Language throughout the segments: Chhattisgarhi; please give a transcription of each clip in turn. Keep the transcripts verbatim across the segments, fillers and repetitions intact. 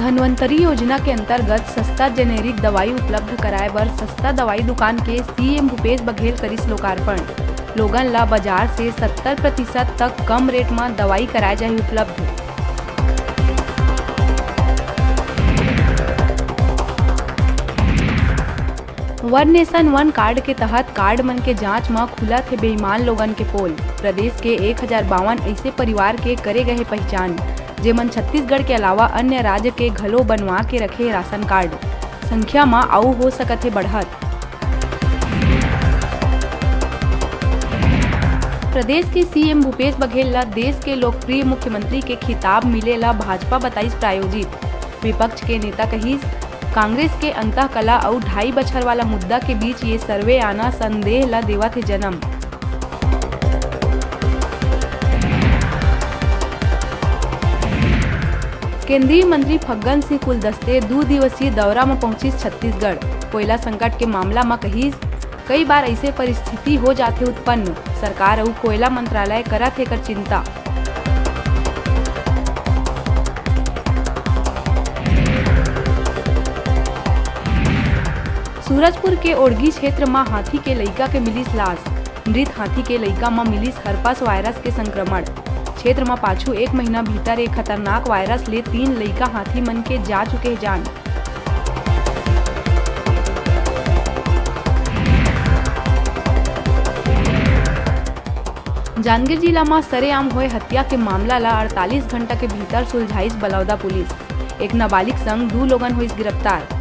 धन्वंतरी योजना के अंतर्गत सस्ता जेनेरिक दवाई उपलब्ध कराए बर सस्ता दवाई दुकान के सीएम भूपेश बघेल करिस लोकार्पण। लोगन ला बाजार से सत्तर प्रतिशत तक कम रेट म दवाई कराए जाही उपलब्ध। वन नेशन वन कार्ड के तहत कार्ड मन के जांच म खुलत हे बेईमान लोगन के पोल। प्रदेश के एक हजार बावन अइसे परिवार के करे गए हे पहिचान, जेमन छत्तीसगढ़ के अलावा अन्य राज्य के घलो बनवा के रखे राशन कार्ड। संख्या म अउ हो सकत हे बढ़त। प्रदेश के सीएम भूपेश बघेल ल देश के लोकप्रिय मुख्यमंत्री के खिताब मिले ल भाजपा बताइस प्रायोजित। विपक्ष के नेता कहिस, कांग्रेस के अंतः कला अउ ढाई बछर वाला मुद्दा के बीच ये सर्वे आना संदेह ल देवत हे जन्म। केंद्रीय मंत्री फग्गन सिंह कुलदस्ते दू दिवसीय दौरा म पहुंचिस छत्तीसगढ़। कोयला संकट के मामला म कहिस, कई बार अइसे परिस्थिति हो जाथे उत्पन्न, सरकार अउ कोयला मंत्रालय करत हे एकर चिंता। सूरजपुर के ओड़गी क्षेत्र म हाथी के लइका के मिलिस लाश। मृत हाथी के लइका म मिलिस हर्पस वायरस के संक्रमण। क्षेत्र म पाछू एक महीना भीतर एक खतरनाक वायरस ले तीन लइका हाथी मन के जा चुके हे जान। जांजगीर जिला म सरेआम होए हत्या के मामला ल अड़तालीस घंटा के भीतर सुलझाइस बलौदा पुलिस। एक नाबालिग संग दू लोगन होइस गिरफ्तार।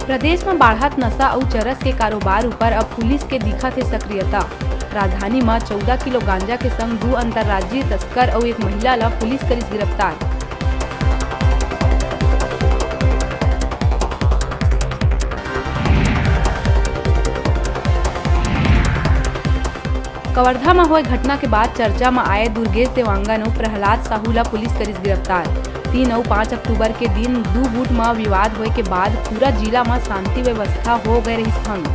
प्रदेश म बाढ़त नशा अउ चरस के कारोबार ऊपर अब पुलिस के दिखत हे सक्रियता। राजधानी म चौदह किलो गांजा के संग दू अंतर्राज्यीय तस्कर अउ एक महिला ल पुलिस करिस गिरफ्तार। कवर्धा म होए घटना के बाद चर्चा म आए दुर्गेश देवांगन अउ प्रहलाद साहू ल पुलिस करिस गिरफ्तार। तीन अउ पाँच अक्टूबर के दिन दू गुट म विवाद होए के बाद पूरा जिला म शांति व्यवस्था हो गए रहिस भंग।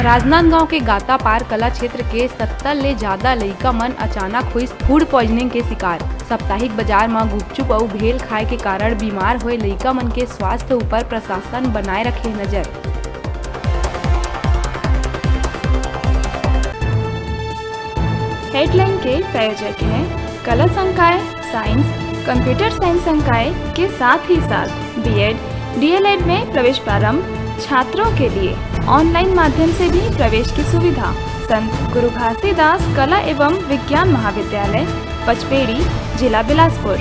राजनांदगांव के गातापार कला क्षेत्र के सत्तर ले ज्यादा लइका मन अचानक होइस फूड पॉइजनिंग के शिकार। साप्ताहिक बाजार म गुपचुप अउ भेल खाए के कारण बीमार होए लइका मन के स्वास्थ्य ऊपर प्रशासन बनाए रखे नजर। हेडलाइन के प्रायोजक हैं कला संकाय, साइंस, कंप्यूटर साइंस संकाय के साथ ही साथ बीएड, डीएलएड में प्रवेश प्रारंभ, छात्रों के लिए ऑनलाइन माध्यम से भी प्रवेश की सुविधा। संत गुरु घासीदास कला एवं विज्ञान महाविद्यालय, पचपेड़ी, जिला बिलासपुर।